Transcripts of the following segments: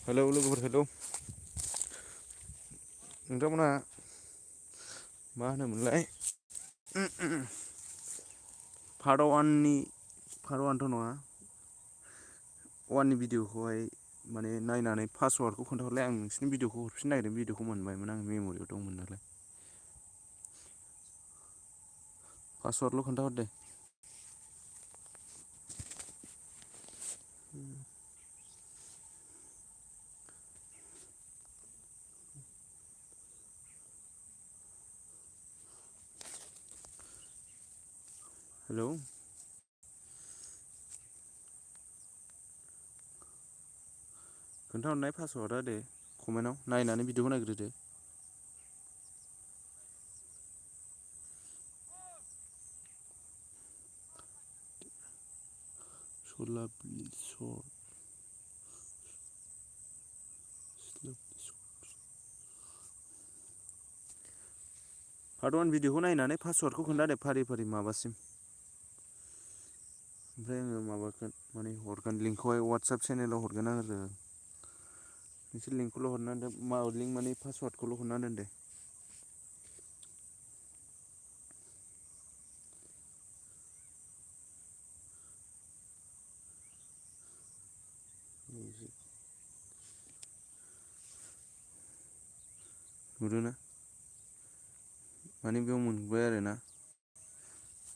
Hello लोगोफोर hello नोंथांमोना मा होनोमोनलाय पार्ट वानथ' नङा वाननि भिडिअखौहाय माने नायनानै पासवार्डखौ खोन्थाहरलाय आं नोंसिनि भिडिअखौ हरफिननो नागिरदों भिडिअखौ मोनबायमोन आं मेम'रियाव दंमोन नालाय पासवार्डल' खोन्थाहर दे हेलौ खोन्थाहरनाय पासवार्डआ दे कमेन्टआव नायनानै भिडिअखौ नायग्रोदो पार्ट वान भिडिअखौ नायनानै पासवार्डखौ खोन्था दे फारि फारि माबासिम ओमफ्राय आङो माबागोन माने हरगोन लिंकखौहाय वाट्सएप चेनेलाव हरगोन आरो नोंसोर लिंकखौल' हरनानै दोन लिंक माने पासवार्डखौल' हरना दोन दे नुदोंना माने बेयाव मोनबाय आरोना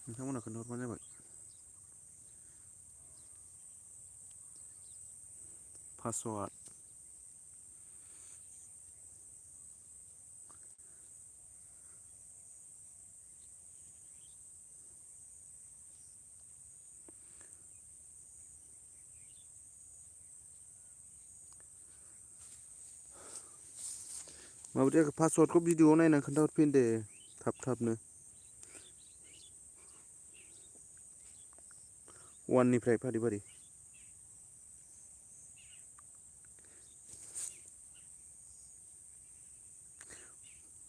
नोंथांमोना खोन्थाहरबानो जाबाय पासवार्ड माबोरै जाखो पासवार्डखौ भिडिअआव नायनानै खोन्थाहरफिन दे थाबनो वाननिफ्राय फारि फारि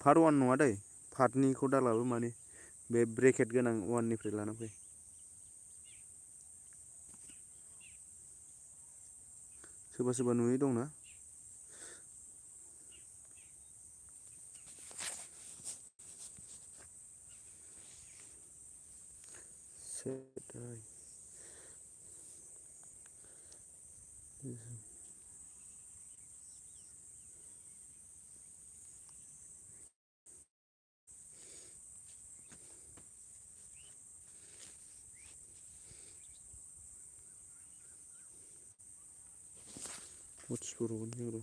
पार्ट वान नङा दै पार्टनिखौ दालाबो माने बे ब्रेकेट गोनां वाननिफ्राय लाना फै सोरबा सोरबा नुयै दंना हटस्पट हरगोन र'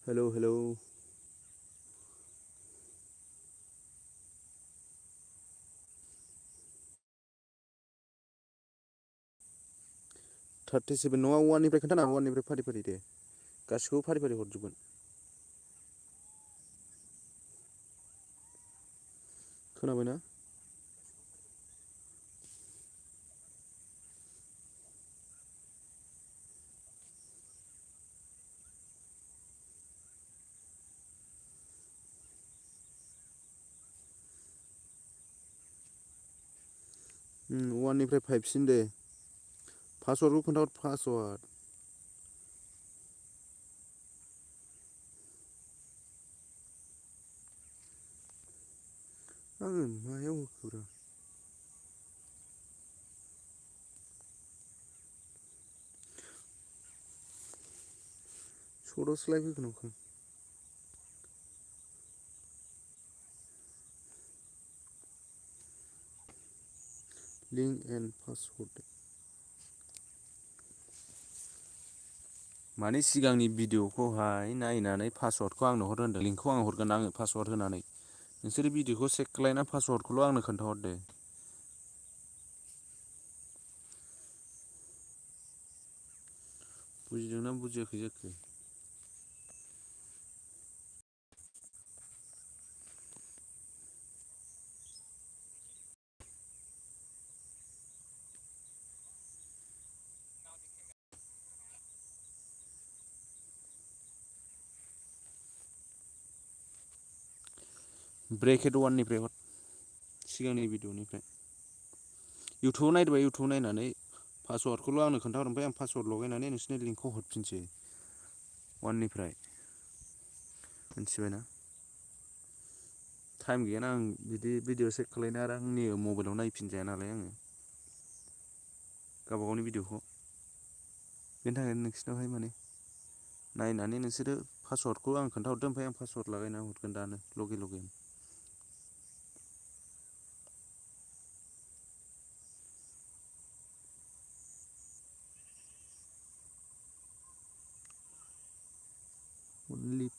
हेलौ हेलौ 37 नङा वाननिफ्राय खोन्थाना वाननिफ्राय फारि फारि दे गासिखौबो फारि फारि हरजोबगोन खोनाबायना वाननिफ्राय फाइभसिन दे पासवार्डखौ खोन्थाहर पासवार्ड आङो मायाव होखोब्रा सदआवसोलाय फैगोन नंखौ लिंक एन्ड पासवर्ड माने सिगांनि भिडिअखौहाय नायनानै पासवर्डखौ आंनो हर होनदों लिंकखौ आं हरगोन आङो पासवर्ड होनानै नोंसोरो भिडिअखौ चेक खालायना पासवर्डखौल' आंनो खोन्थाहरदो बुजिदोंना बुजियाखै जाखो ब्रेकेट वाननिफ्राय हर सिगांनि भिडिअनिफ्राय इउटुबाव नायदोबा इउटुबाव नायनानै पासवार्डखौल' आंनो खोन्थाहर ओमफ्राय आं पासवार्ड लगायनानै नोंसोरनो लिंकखौ हरफिनसै वाननिफ्राय मिथिबायना टाइम गैयाना आं बिदि भिडिअ चेक खालायनो आरो आंनि मबाइलाव नायफिनजाया नालाय आङो गावबा गावनि भिडिअखौ बेनि थाखायनो नोंसिनावहाय माने नायनानै नोंसोरो पासवार्डखौ आं खोन्थाहरदो ओमफ्राय आं पासवार्ड लागायना हरगोन दानो लगे लगे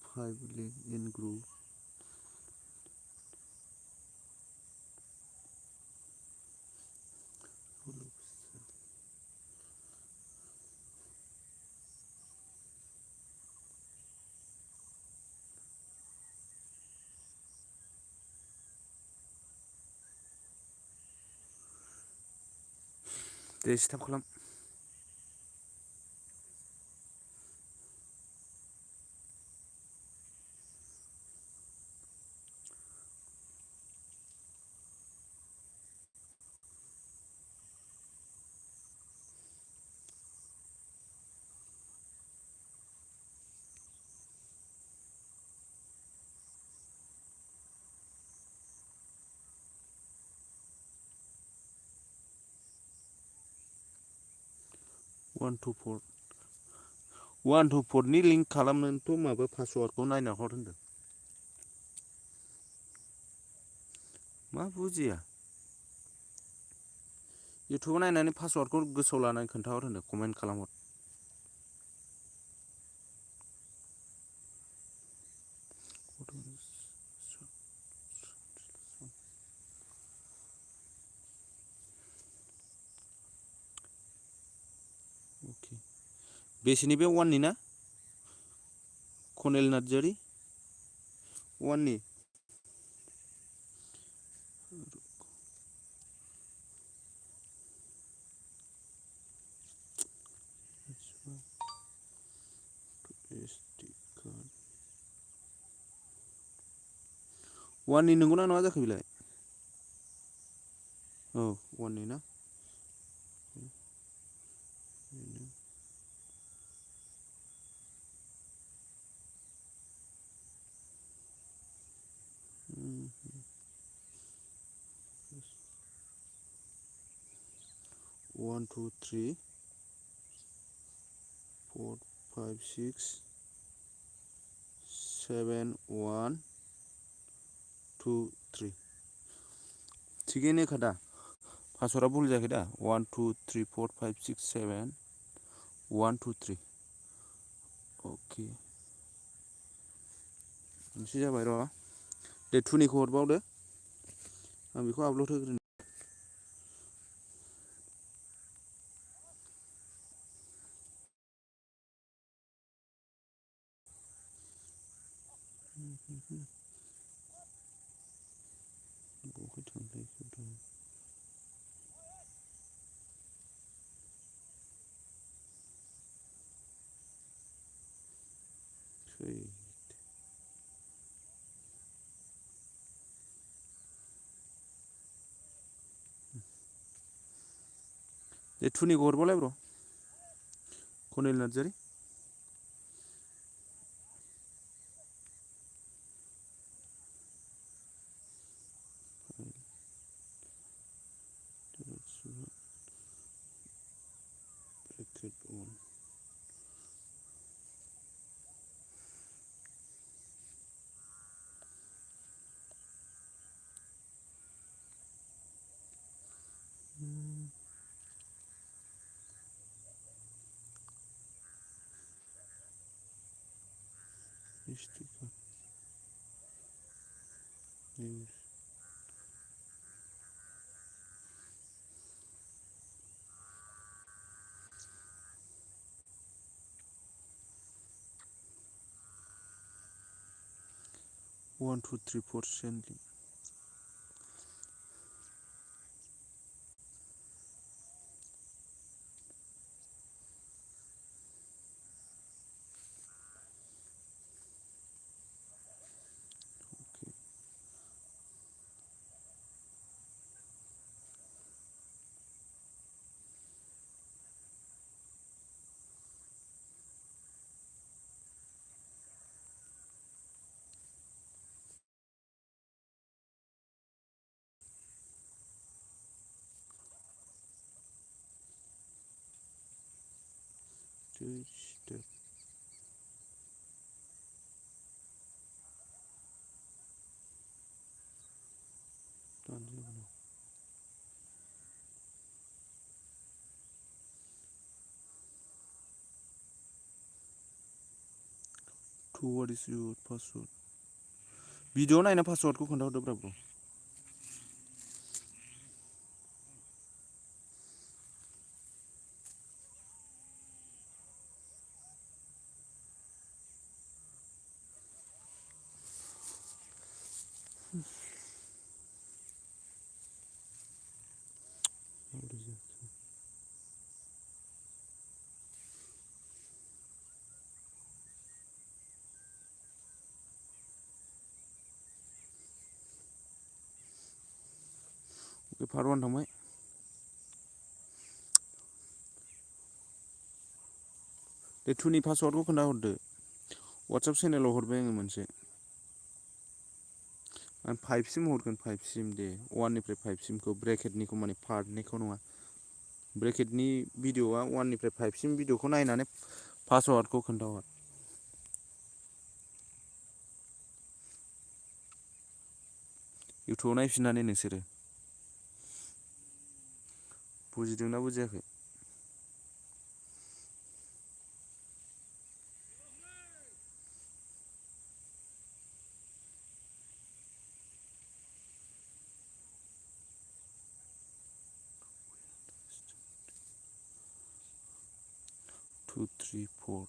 5 link in group they start खालाम 1 to 4 1 to 4 नि लिंक खालामनोथ' माबा पासवार्डखौ नायना हर होनदों मा बुजिया इउटुबाव नायनानै पासवार्डखौ गोसोआव लानानै खोन्थाहर होनदों कमेन्ट खालामहर अके बेसेनि बे वाननि ना कनेल नार्जारि वाननि वाननि नंगौना नङा जाखो बेलाय औ वाननि ना One, two, three, 4, 5, 6, 7, 1, 2, 3 थिगैनो खादा पासवार्डआ भुल जायाखै दा 1 2 3 4 5 6 7 1 2 3 अके मोनसे जाबाय र' दे 2निखौ हरबावदो आं बेखौ आपल'ड होग्रोनि बहाय थांलायखो दे 2निखौ हरबावलाय ब्र' कनेल Narzary Basketball. Sticker. News. One, two, three, four, sending. Okay. Step. Done. Two, what is your password? Video naina password ko खोन्थाहरदो ब्रा ब्र. Okay, part 1 थांबाय. दे 2 नि password को खोन्थाहरदो. WhatsApp चेनेलाव हरबाय आङो मोनसे. आं 5 सिम हरगोन 5 सिम दे 1 निफ्राय 5 सिमखौ ब्रेकेटनिखौ माने पार्टनिखौ नङा. ब्रेकेटनि भिडिअ'आ 1 निफ्राय 5 सिम भिडिअ'खौ नायनानै पासवार्डखौ खोन्थाहर. इउटुबाव नायफिननानै नोंसोरो बुजिदोंना बुजियाखै? टु थ्रि फर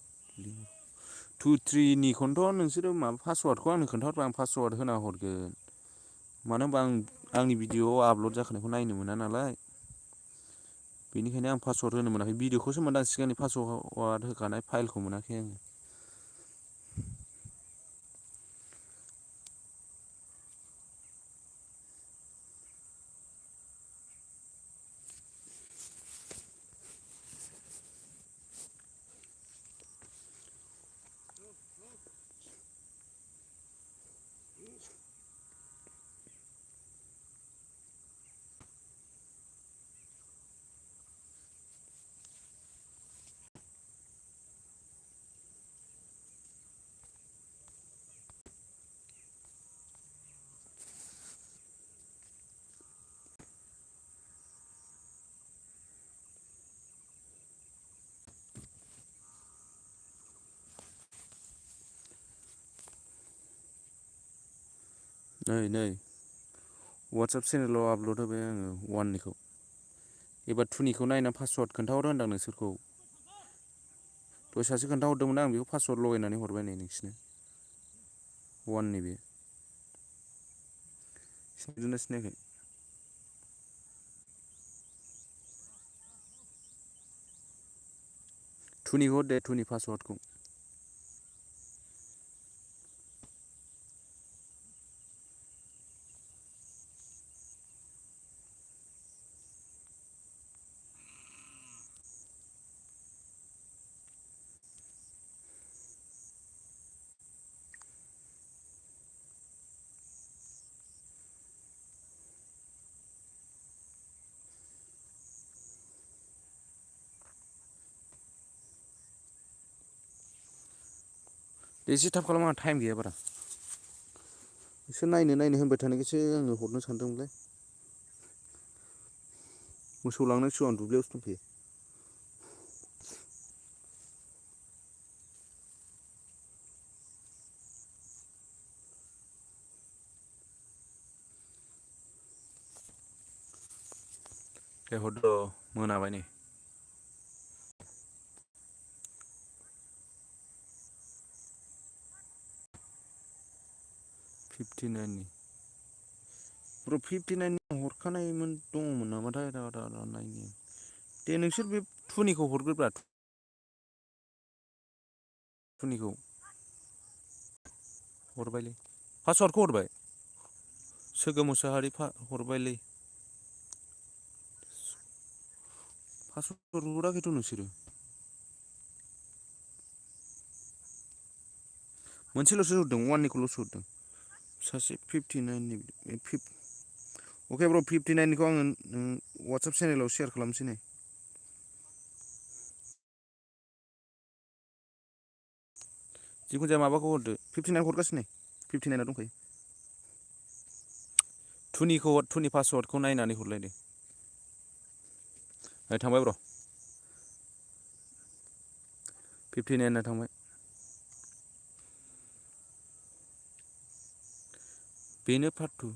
2 3 निखौनोथ' नोंसोरो माबा पासवार्डखौ आंनो खोन्थाहरबा आं पासवार्ड होना हरगोन. मानो होनबा आंनि भिडिअ'आव आपल'ड जाखानायखौ नायनो मोना नालाय. बेनिखायनो आं पासवार्ड होनो मोनाखै. भिडिअ'खौसो मोनदों, सिगांनि पासवार्ड होखानाय फाइलखौ मोनाखै आङो. नै WhatsApp चेनेलाव आपल'ड होबाय आङो 1 निखौ. एबार 2 निखौ नायना पासवार्ड खोन्थाहर होनदां नोंसोरखौ. दहाय सासे खोन्थाहरदोंमोन आं बेखौ पासवार्ड लगायनानै हरबाय नै नोंसिनो. 1 नि बे. सिनायदोंना सिनायाखै? 2 निखौ हर दे 2 नि पासवार्डखौ. एसे थाब खालाम आंहा टाइम गैया बारा एसे नायनो होनबाय थानायखायसो आङो हरनो सानदोंमोनलाय मोसौ लांनांसिगौ आं दुब्लियावसो दंफैयो दे हरद' मोनाबाय नै 59 ब्र 59 हरखानायमोन दङमोन नामाथाय र' नायनि दे नोंसोर बे टुनिखौ हरग्रोब्रा टुनिखौ हरबायलै पासवार्डखौ हरबाय सोगोम मुसाहारि हरबायलै पासवार्ड हराखैथ' नोंसोरो मोनसेल'सो हरदों वाननिखौल'सो हरदों सासे 59नि अके ब्र 59निखौ आङो वाट्सएप चेनेलाव शेयार खालामसै नै जिखुनु जाया माबाखौ हरदो 59 हरगासिनो 59आ दंखायो टुनिखौ हर टुनि पासवार्डखौ नायनानै हरलायदो थांबाय ब्र 59आ थांबाय बेनो पार्ट 2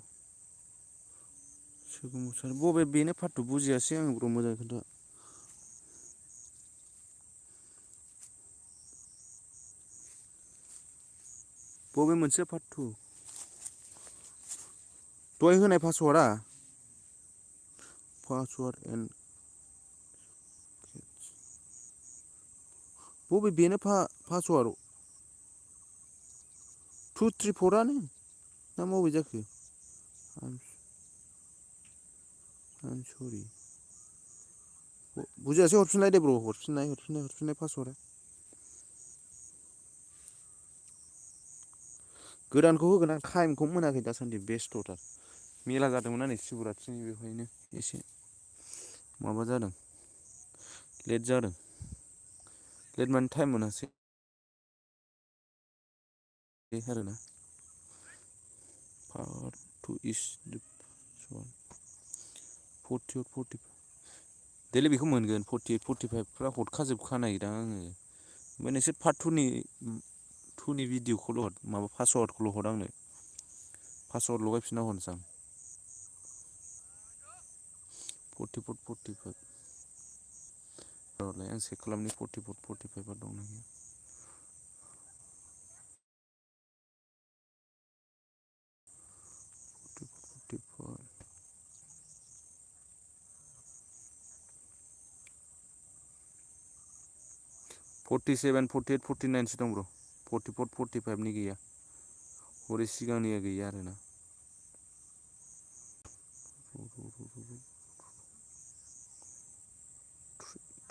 सोगोम मुसाहारि बबे बेनो पार्ट 2 बुजियासै आङो ब्र मोजाङै खोन्था बबे मोनसेया पार्ट 2 दहाय होनाय पासवार्डआ पासवार्ड एन्ड बबे बेनो पासवार्ड 234आनो ना बबे जाखो आम सरि बुजियासै हरफिनलाय दे ब्र हरफिननाय पासवार्डआ गोदानखौ होगोन आं टाइमखौ मोनाखै दासान्दि बेस्थ'थार मेला जादोंमोन नै शिबरात्रिनि बेवहायनो एसे माबा जादों लेट जादों लेट माने टाइम मोनासै बे आरोना पार्ट 2 इज 40 देलै बेखौ मोनगोन 48 45फ्रा हरखाजोबखानायदां आङो ओमफ्राय नोंसोर पार्ट 2नि भिडिअखौल' हर माबा पासवार्डखौल' हर आंनो पासवार्ड लगायफिनना हरनोसै आं 44 45 र'लाय आं चेक खालामनि 44 45आ दंना गैया 44 47 48 49सो दं ब्र 44 45नि गैया हरै सिगांनिया गैया आरोना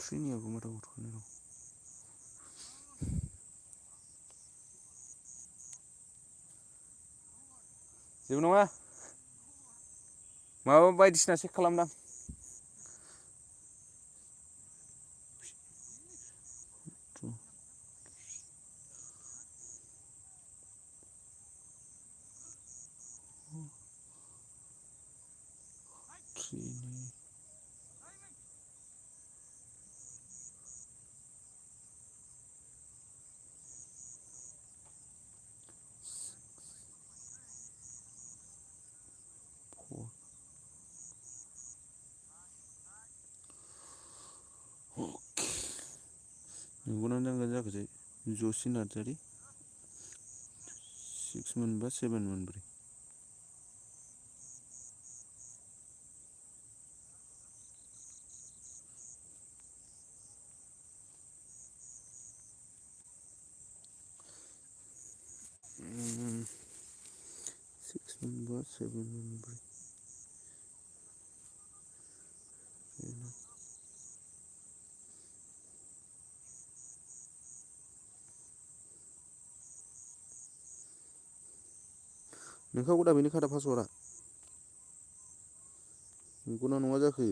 थ्रिनियाबो माथो हरखानाय दं जेबो नङा माबा बायदिसिना चेक खालामदां नंगौना नांगोन जाखोसै जसि नार्जारि 6 मोनबा 7 मोनब्रै मोनबा 7 मोनब्रै नोंखागौ दा बेनो खादा पासवार्डआ नंगौना नङा जाखो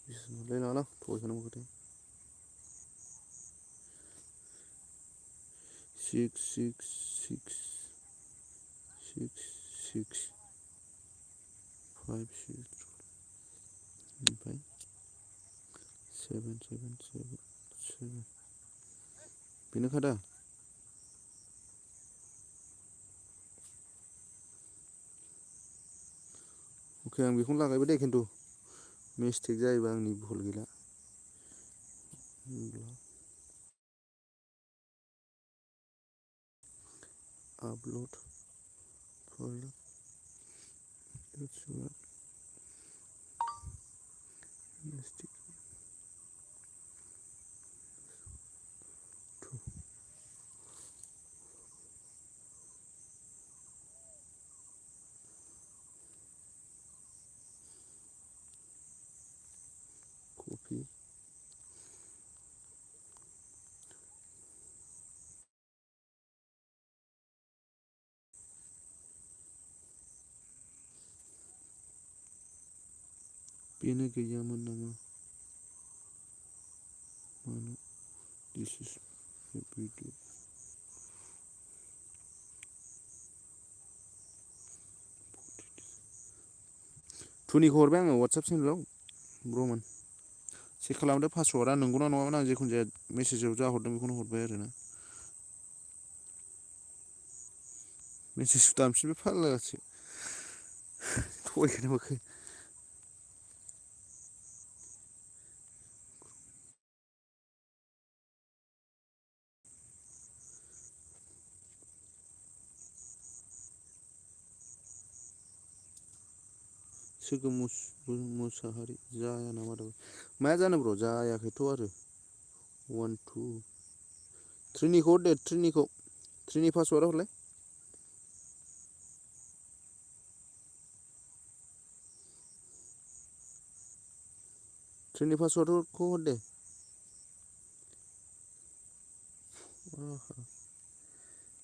बिश्वास मोनलाय लाङालां थगायखानांगौ खोथाया 6 6 6 6 6 5 6 ओमफ्राय 7 7 7 7 बेनोखा दा अके आं बेखौनो लागायबाय दे खिन्थु मिस्टेक जायोबा आंनि भुल गैला आपलोड फाइल मिस्टेक कपि बेनो गैयामोन नामा मानो दिस इज भिडिअ टुनिखौ हरबाय आङो वाट्सएप चेनेलाव ब्रमोन चेक खालामदो पासवार्डआ नंगौना नङामोन आं जिखुनु जाया मेसेजाव जा हरदों बेखौनो हरबाय आरोना मेसेज दानफिनबाय फाग्लासो थगायखोना माखो सोरगो मुसाहारि जाया नामा दाबो माया जानो ब्र जायाखैथ' आरो 1 2 3निखौ हर दे 3नि पासवार्डआ हरलाय ट्रेननि पासवार्डखौ हर दे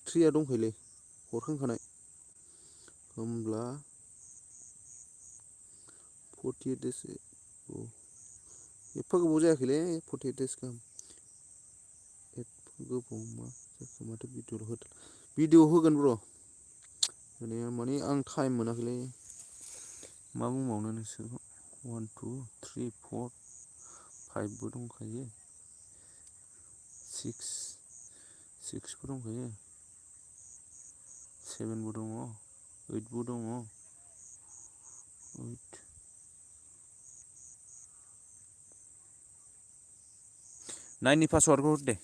थ्रिया दंखायोलै हरखांखानाय होमब्ला 48 डेज एफा गोबाव जायाखैलै 48 डेज गाहाम गोबाव मा जाखो माथो भिडिअ होगोन ब्र माने आं टाइम मोनाखैलै मा बुंबावनो नोंसोरखौ 1 2 3 4 5बो दंखायो 6 6बो दंखायो 7बो दङ 8बो दङ 8 9नि पासवार्डखौ हर दे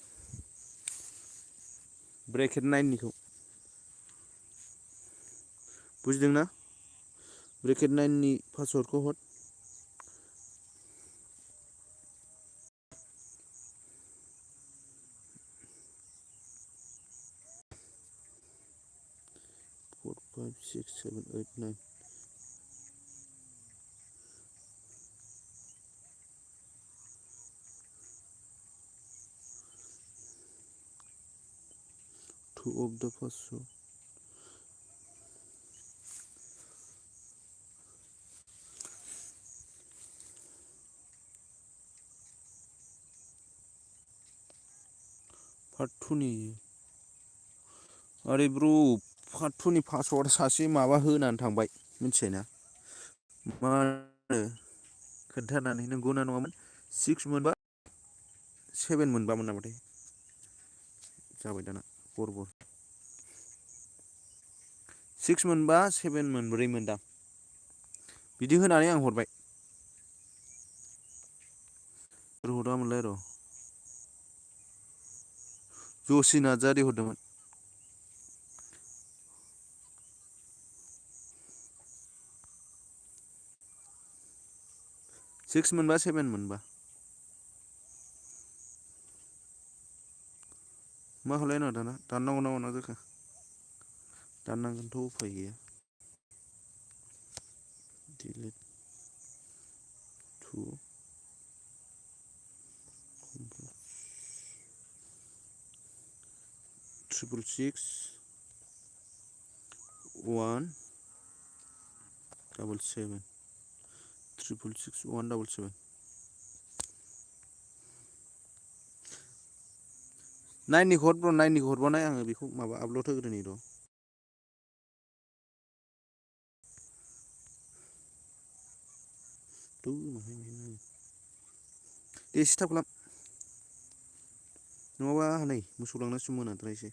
bracket 9निखौ बुजिदोंना bracket 9नि पासवार्डखौ Har 4 5 6 7 8 9 2 of the password part 2नि अरे ब्र पार्ट 2नि पासवार्ड सासे माबा होनानै थांबाय मिथिबायना मा होनो खोन्थानानै नंगौना नङामोन 6 मोनबा 7 मोनबामोन नामाथाय जाबाय दाना गरबर 6 मोनबा 7 मोनब्रै मोनदां बिदि होनानै आं हरबाय हरामोनलाय र' जसि नार्जारि हरदोंमोन 6 मोनबा 7 मोनबा मा खालायनाङा दाना दाननांगौ ना मानांगौ जाखो दाननांगोनथ' उफाय गैया डिलिट 2 ट्रिपल 6 1 7 7 ट्रिपल 6 1 7 7 नाइननिखौ हर ब्र नाइननिखौ हरबानाय आङो बेखौ माबा आपलड होग्रोनि र'। दे एसे थाब खालाम नङाबा नै मोसौ लांनांसिगोन मोनाद्रायसै।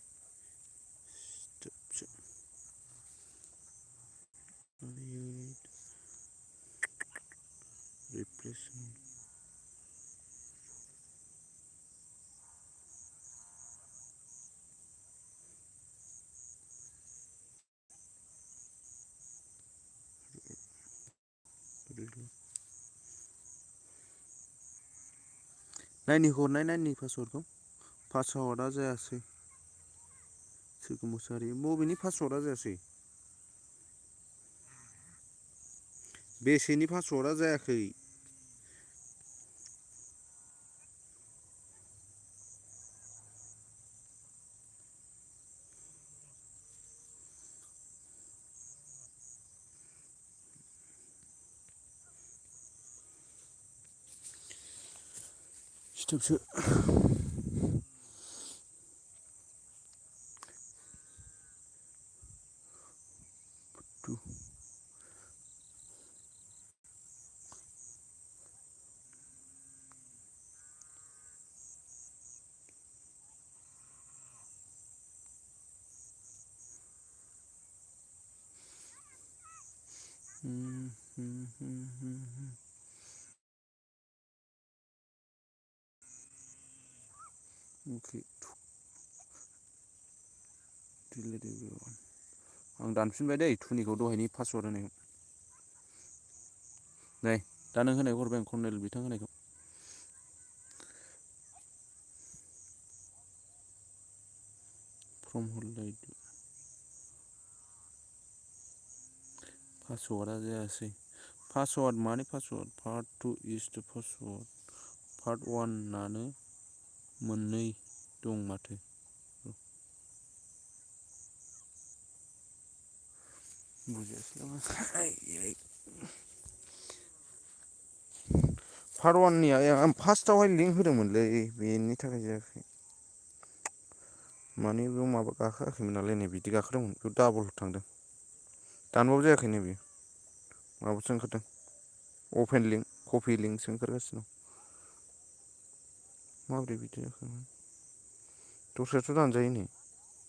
रिप्लेस नाइननिखौ हरनाय नाइननि पासवार्डखौ पासवार्डआ जायासै। सोरगो मुसाहारि बबेनि पासवार्डआ जायासै? बेसेनि पासवार्डआ जायाखै? सिथोबसो अके आं दानफिनबाय दै टुनिखौ दहायनि पासवार्ड होनायखौ। नै दा नों होनायखौ हरबाय आं कर्नेल बिथां होनायखौ। फ्रम हरलायदो पासवार्डआ जायासै। पासवार्ड माने पासवार्ड पार्ट 2 इज द पासवार्ड पार्ट 1 नानो मोननै दं माथो। बुजियासैलां पार्ट 1 निया आं फार्स्टआवहाय लिंक होदोंमोनलै बेनि थाखाय जायाखै। माने बेयाव माबा गाखोआखैमोन नालाय नै बिदि गाखोदोंमोन बेयाव डाबल थांदों। दानबाबो जायाखै नै बेयो माबासो ओंखारदों अपेन लिंक कपि लिंकसो ओंखारगासिनो दं। माबोरै बिदि जाखो दस्रायाथ' दानजायो नै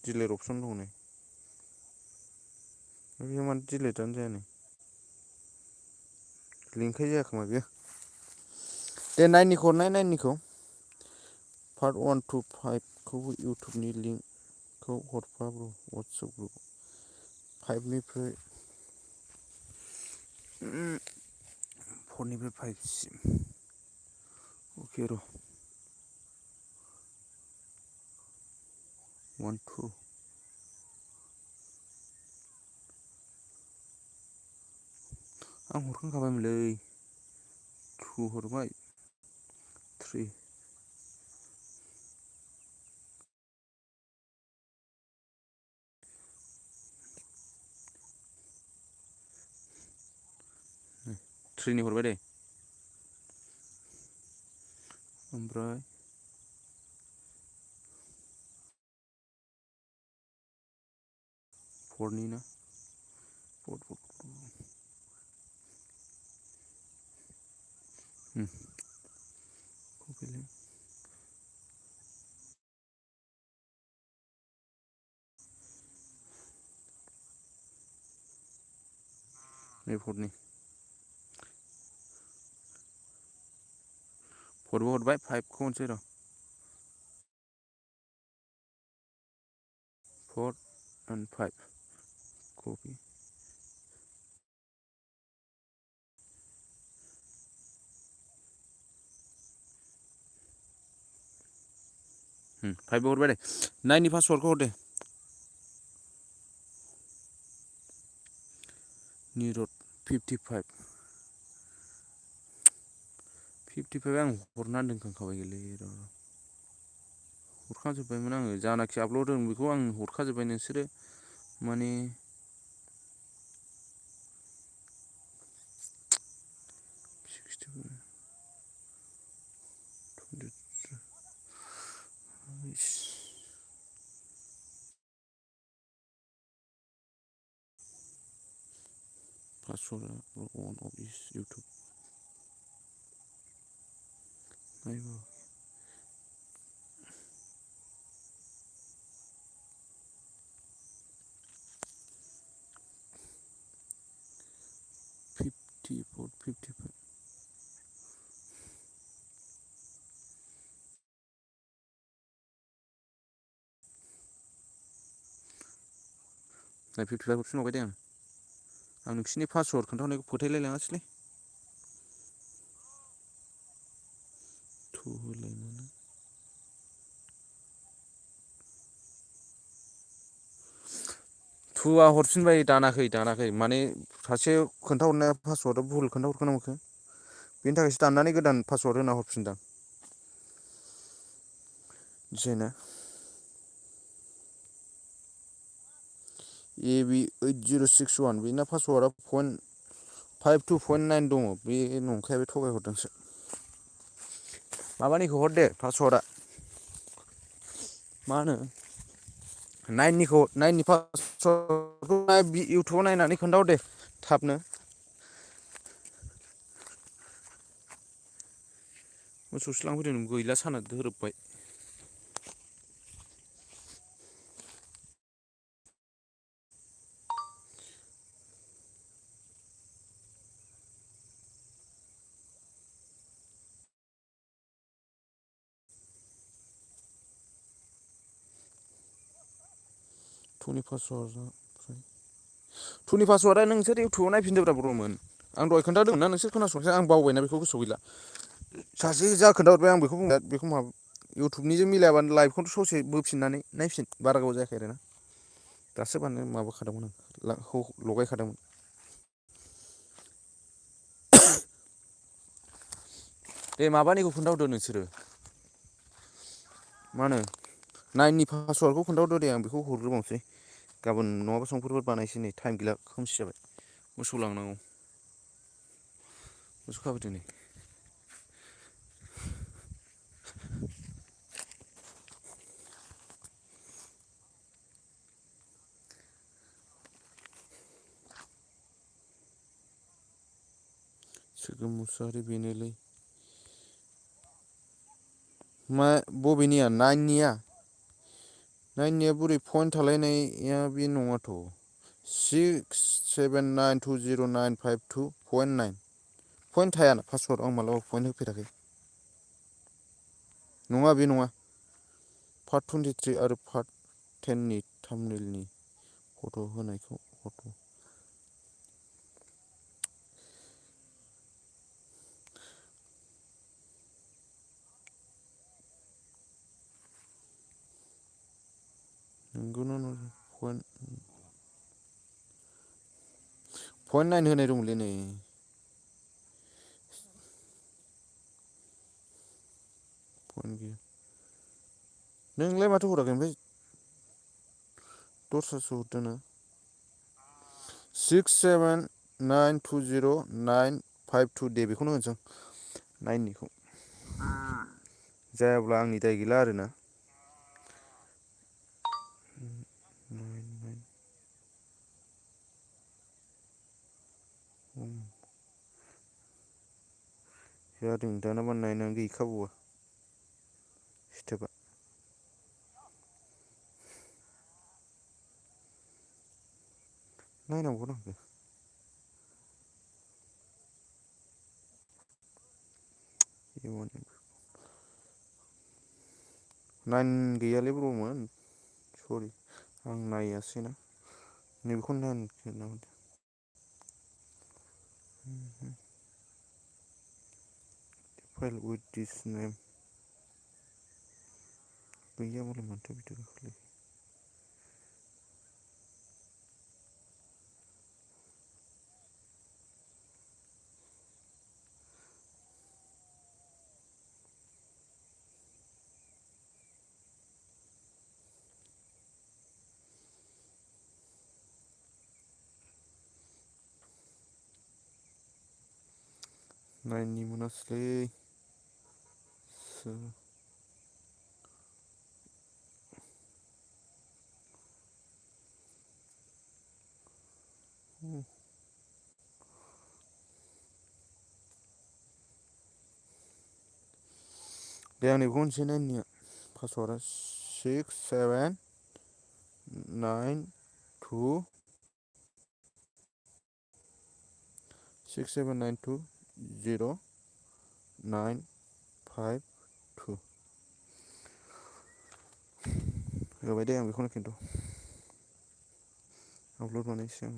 दिलेट अपसन दङ नै बेयाव मानो दिलेटआनो जाया नै लिंकआनो जायाखै खोमा बेयो। दे नाइननिखौ हरनाय नाइननिखौ पार्ट 1 टु 5 खौबो इउटुबनि लिंकखौ हरफा ब्र वाट्सएप ग्रुपआव 5 निफ्राय 4 निफ्राय 5 सिम अके र' 1 2 आं हरखांखाबायमोनलै 2 हरबाय 3 3 नि हरबाय दे ओमफ्राय 4 नि ना 4 कपि लिंक नै 4 नि 4 बो हरबाय 5 खौ हरसै र' 4 and 5 कपि 5 बो हरबाय दे 9 नि पासवार्डखौ हर दे निरद 55 आं हरना दोनखांखाबायलै र' हरखाजोब्बायमोन आङो जानाखि आपलड होदों बेखौ आं हरखाजोब्बाय नोंसोरो माने पासवर्डआ अन अफ इस इउटुब नायबो $54 $55 नाय 55 हरफिनबावबाय दे आं नोंसिनि पासवर्ड खोन्थाहरनायखौ फोथायलायलाङासैलै थु होलायनानै थुआ हरफिनबाय दानाखै माने सासे खोन्थाहरनाया पासवर्डआ भुल खोन्थाहरखोना माखो बेनि थाखायसो दाननानै गोदान पासवर्ड होना हरफिनदां मिथिबायना AB8061 बेना पासवर्डआ .52.9 दङ बे नंखाया बे थगायहरदोंसो माबानिखौ हर दे पासवर्डआ मा होनो नाइननि पासवर्डखौ इउटुबाव नायनानै खोन्थाहर दे थाबनो मोसौसो लांफैदों गैला साना धोरोबबाय 2नि पासवर्डआ नोंसोर इउटुबाव नायफिनदोब्रा बर'मोन आं दहाय खोन्थादोंमोन ना नोंसोर खोनासंसै आं बावबायना बेखौ गोसोआव गैला सासे जा खोन्थाहरबाय आं बेखौ बुंला बेखौ इउटुबनिजों मिलायाबानो लाइभखौथ' ससे बोफिननानै नायफिन बारा गोबाव जायाखै आरोना दासो माबाखादोंमोन आं लगायखादोंमोन दे माबानिखौ खोन्थाहरदो नोंसोरो मा होनो 9नि पासवर्डखौ खोन्थाहरदो दे आं बेखौ हरग्रोबावनोसै गाबोन नङाबा समफोरफोर बानायसै नै टाइम गैला खोमसि जाबाय मोसौ लांनांगौ मोसौ खाफैदों नै सोगोम मुसाहारि बेनोलै मा बबेनिया 9निया बोरै पइन्ट थालायनाया बे नङाथ' 679209529 पइन्ट थायाना पासवर्ड आं मालाबा पइन्ट होफेराखै नङा बे नङा पार्ट 23 आरो पार्ट 10नि थाम्बनेइलनि फट' होनायखौ नंगौना नङा पइन्ट 9 होनाय दंलै नै पइन्ट गैया नोंलाय माथो हराखै ओमफ्राय दस्रासो हरदोंना 679209529 दे बेखौनो होनसै आं 9निखौ जायाब्ला आंनि दाय गैला आरोना जादों दानाबा नायनानै गैखाबावा स्टेपआ नायनांगौ नांगौ 9 गैयालै ब्र'मोन सरि आं नायासैना नैबेखौ नायनो फाइल उइथ दिस नेम गैयाबालाय माथो बिदि गाखोलाय नाइननि मोनासैलै दे आं नैबेखौ होनसै नाइननिया पासवार्डआ 6792 होबाय दे आं बेखौनो खिन्थु आपल'ड बानायसै आं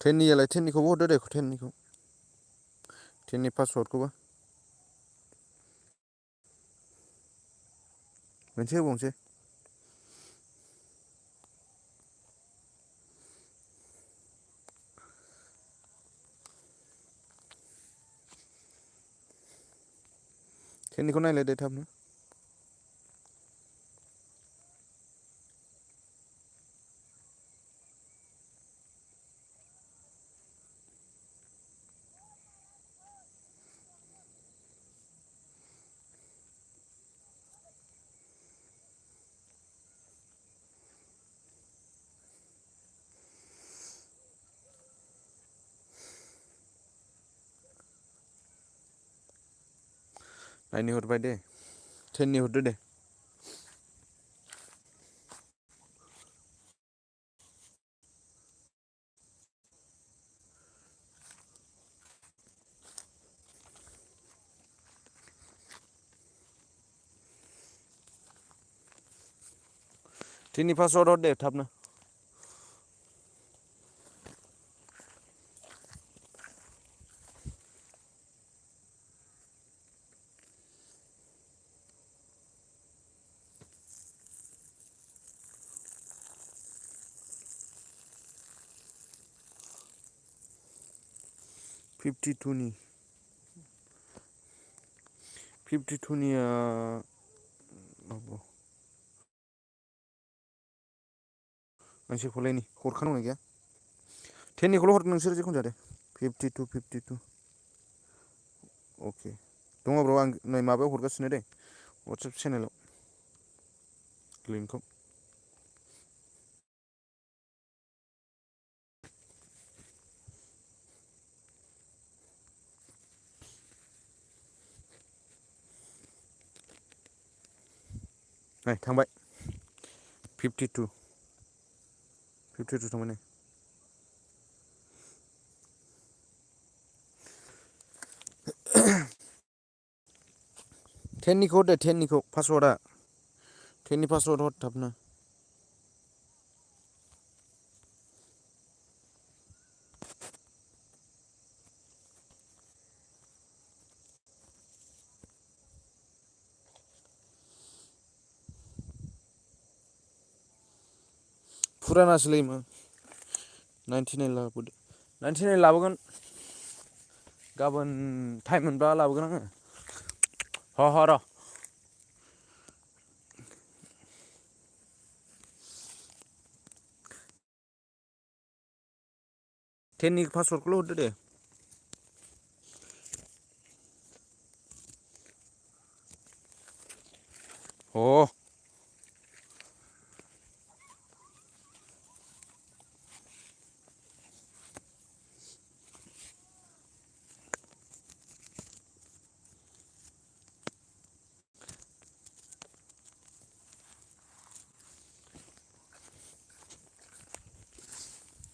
टेननियालाय टेननिखौबो हरदो दे टेननि पासवार्डखौबो मोनसे होबावनोसै टेननिखौ नायलाय दे थाबनो नाइननि हरबाय दे टेननि हरदो दे 10नि पासवार्ड हर दे थाबनो फिफ्टि टुनिया मोनसे खलायनि हरखानांनाय गैया टेननिखौल' हरदो नोंसोर जिखुनु जादे 52 अके दङ ब्र आं नै माबायाव हरगासिनो दे वाट्सएप चेनेलाव लिंकखौ नै थांबाय 52 थांबाय नै टेननिखौ हरदे टेननिखौ पासवार्डआ टेननि पासवार्ड हर थाबनो फुरानासोलै मा 99 लाबोदो 99 लाबोगोन गाबोन टाइम मोनबा लाबोगोन आङो र' टेननि पासवार्डखौल' हरदो दे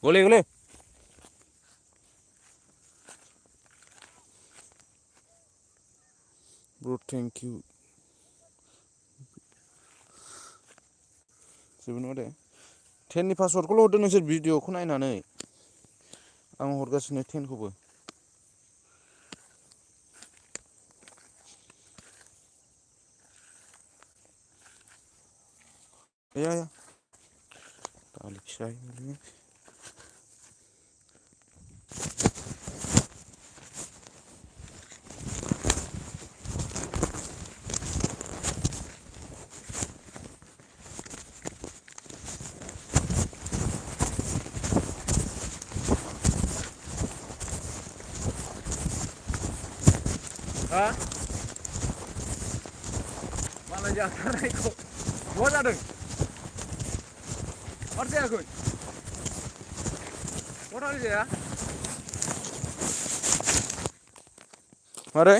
गले ब्र थेंक इउ जेबो नङा दे टेननि पासवार्डखौल' हरदो नोंसोर भिडिअखौ नायनानै आं हरगासिनो टेनखौबो दालि फिसा हा मालाय जाथारनायखौ बहा जादों माथो जायाखै बहा थांनाय जाया मारै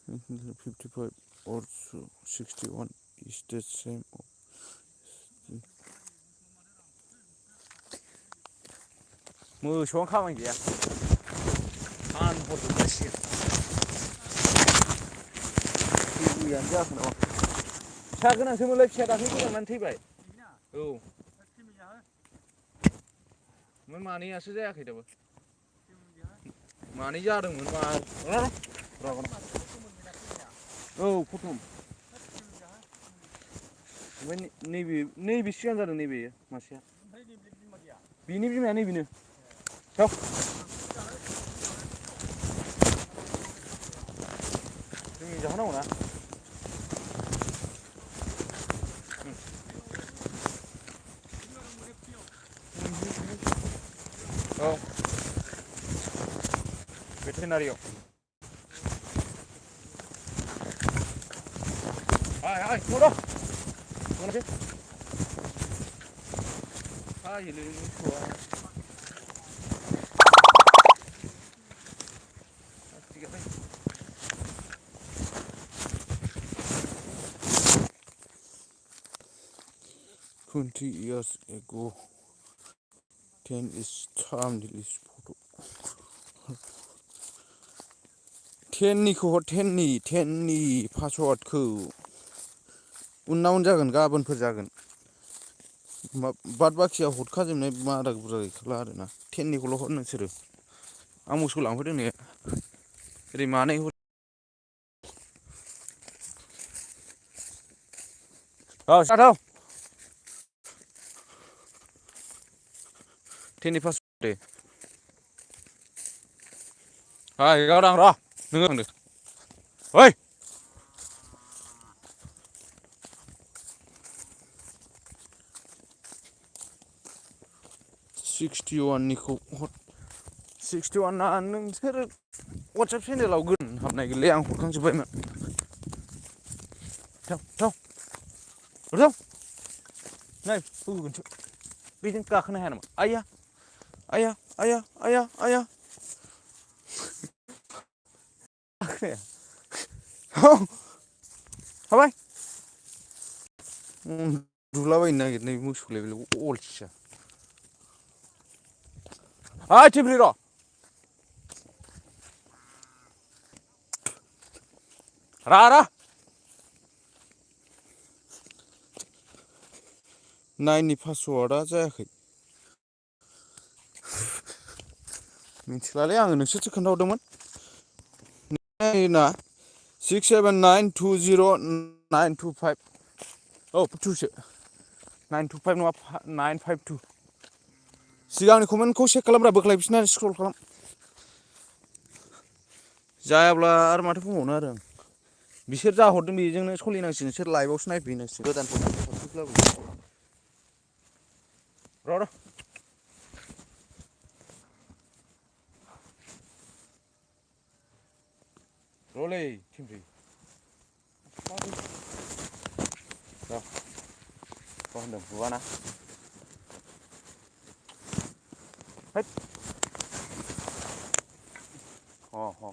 55 or 61 is the same मोसौआनो खामानि गैया फानहरजोबनांसिगोन थैयानो जाखो नामा फिसा गोनांसोमोनलै फिसा दाख्लै गोदानानै थैबाय औ ओमफ्राय मानैयासो जायाखै दाबो मानै जादोंमोन मा औ प्रथम ओमफ्राय नैबे सिगां जादों नैबे मासेया बिनि बिमाया नैबेनो जोंनि जाहोनांगौ ना औ भेटेनारियाव हाय हाय थौर' थौनोसै हायोलै मोसौआ थिगानो 20 years ago 10 is thumbnail is photo 10निखौ हर 10नि पासवार्डखौ उनाव जागोन गाबोनफोर जागोन बाद बाखिया हरखाजोबनाय बारा बुरजा गैखाला आरोना 10निखौल' हर नोंसोरो आं मोसौ लांफैदों ने ओरै मानै हर औ साथाव 10नि पासवार्ड दे हाय गावदां र' नोङो थांदो ओइ 61निखौ हर 61 आ नोंसोर वाट्सएप चेनेलाव गोदान हाबनाय गैलै आं हरखांजोब्बायमोन थाव थाव थाव नै होगोनसो बेजों गाखोनो हाया नामा आइया आइया आइया आइया आइया हाबाय उन्दुलाबायनो नागिरनाय मोसौलाय बेलाय अलसिया ओइ थिंफ्रि र' रा 9नि पासवार्डआ जायाखै मिथिलालै आङो नोंसोरसो खोन्थाहरदोंमोन ना 67920 925 औ 2सो 925 नङा 952 सिगांनि कमेन्टखौ चेक खालामब्रा बोख्लायफिननानै स्क्रल खालाम जायाब्ला आरो माथो बुंबावनो आरो आं बिसोर जा हरदों बेजोंनो सोलिनांसिगोन नोंसोर लाइभआवसो नायफैनांसिगोन गोदानखौ र' र'लै थिंफ्रि र' होनदों बुवाना हैद ह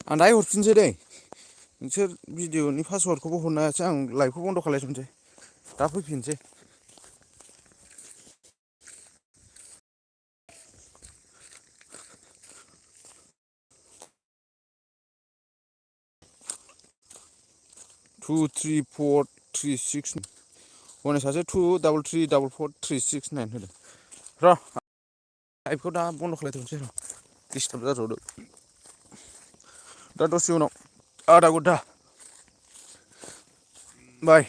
आं दाहाय हरफिनसै दै नोंसोर भिडिअनि पासवार्डखौबो हरनो हायासै आं लाइभखौ बन्द' खालायथ'नोसै दा फैफिनसै टु थ्रि फर 369 हनै सासे 2333436 होदों र' लाइभखौ दा बन्द' खालायथ'नोसै र' डिस्टार्ब जाथ'दो दा दसे उनाव आधा घन्टा बाय